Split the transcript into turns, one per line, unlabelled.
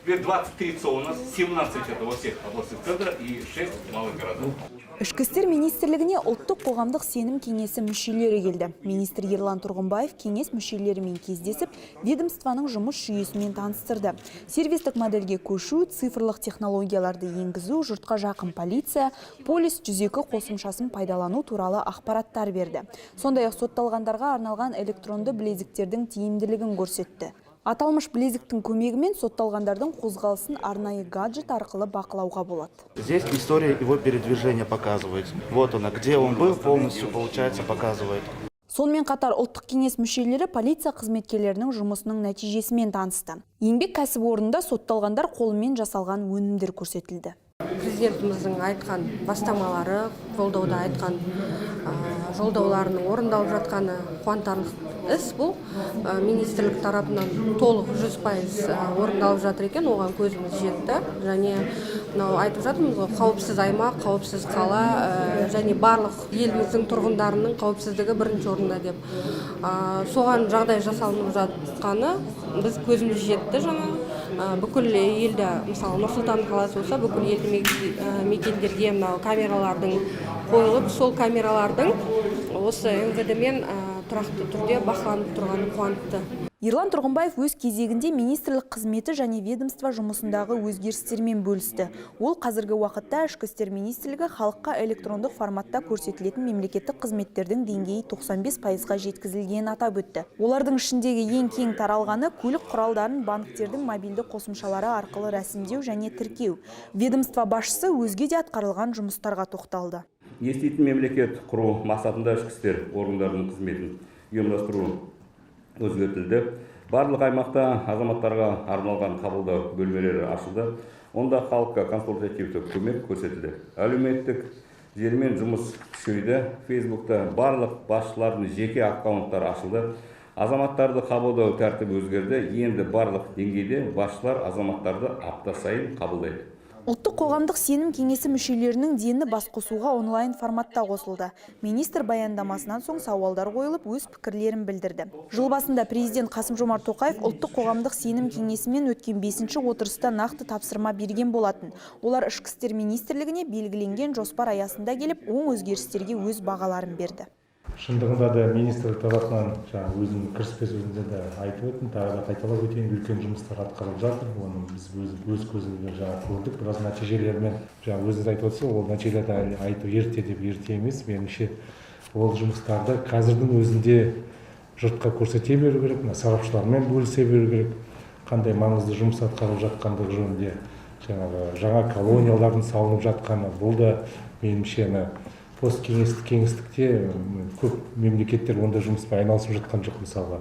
Теперь 23 ЦО у нас, 17 — это во всех областных центрах и 6 в малых городах.
Ішкі істер министрлігіне Ұлттық қоғамдық сенім кеңесі мүшелері келді. Министр Ерлан Тұрғымбаев кеңес мүшелерімен кездесіп, ведомствоның жұмыс жүйесімен таныстырды. Сервистік модельге көшу, цифрлық технологияларды енгізу, жұртқа жақын полиция, Полис 102 қосымшасын пайдалану туралы ақпараттар берді. Сондай-ақ сотталғандарға арналған электронды білезіктердің тиімділігін көрсетті. Аталмыш білезіктің көмегімен сотталғандардың қозғалысын арнайы гаджет арқылы бақылауға болады.
Здесь история его передвижения показывается. Вот она, где он был, полностью, получается, показывает.
Сонымен қатар ұлттық кеңес мүшелері полиция қызметкерлерінің жұмысының нәтижесімен танысты. Еңбек кәсіпорнында сотталғандар қолымен жасалған өнімдер көрсетілді.
Президентіміздің айтқан бастамалары, жолдауда айтқан жолдауларының орындалып жатқаны қуантарлық іс. Бұл министрлік тарапынан толық 100% орындалып жатыр екен, оған көзіміз жетті. Және мынау айтып жатырмыз ғой, қауіпсіз аймақ, қауіпсіз қала және барлық еліміздің тұрғындарының қауіпсіздігі бірінші орында деп, соған жағдай жасалынып жатқаны біз көзіміз жетті. Жаңа бүкіл елде, мысалы, Нұр Сұлтан қаласы болса, бүкіл елді мекендерге мынау камералардың қойылып, сол камералардың осы МВД мен тұрақты түрде бақыланып тұрғаны қуантты.
Ерлан Тұрғымбаев өз кезегінде министрлік қызметі және ведомство жұмысындағы өзгерістермен бөлісті. Ол қазіргі уақытта Ішкі істер министрлігі халыққа электрондық форматта көрсетілетін мемлекеттік қызметтердің деңгейі 95%-ға жеткізілгенін атап өтті. Олардың ішіндегі ең кең таралғаны — көлік құралдарын банктердің мобильді қосымшалары арқылы рәсімдеу және тіркеу. Ведомство басшысы өзге де атқарылған жұмыстарға тоқталды.
Еститін мемлекет құру мақсатында ішкі істер органдарының қызметін ұйымдастыру өзгертілді. Барлық аймақта азаматтарға арналған қабылдау бөлмелері ашылды. Онда халыққа консультативтік көмек көрсетілді. Әлеуметтік желімен жұмыс күшейді. Фейсбукта барлық басшылардың жеке аккаунттары ашылды. Азаматтарды қабылдау тәртібі өзгерді. Енді барлық деңгейде басшылар азаматтарды апта сайын қабылдайды.
Ұлттық қоғамдық сенім кеңесі мүшелерінің дені басқосуға онлайн форматта қосылды. Министр баяндамасынан соң сауалдар қойылып, өз пікірлерін білдірді. Жыл басында президент Қасым-Жомарт Тоқаев Ұлттық қоғамдық сенім кеңесімен өткен бесінші отырыста нақты тапсырма берген болатын. Олар Ішкі істер министрлігіне белгіленген жоспар аясында келіп, оң өзгерістерге өз бағаларын берді.
Шындығында да, министрлік тарапынан, жаңа өзімнің кіріспе сөзімде де айтып өттім, тағы да қайталап өтейін, үлкен жұмыстар атқарылып жатыр. Оны біз өз көзімізбен жаңа көрдік біраз нәтижелермен. Жаңа өзіңіз айтып отырсыз, ол нәтижелерді әлі айту ерте деп. Ерте емес меніңше, ол жұмыстарды қазірдің өзінде жұртқа көрсете беру керек, мына сарапшылармен бөлісе беру керек қандай маңызды жұмыс атқарылып жатқандығы жөнінде. Жаңағы жаңа колониялардың салынып жатқаны, бұл да меніңше, ана посткеңестік кеңістікте көп мемлекеттер ондай жұмыспен айналысып жатқан жоқ мысалға.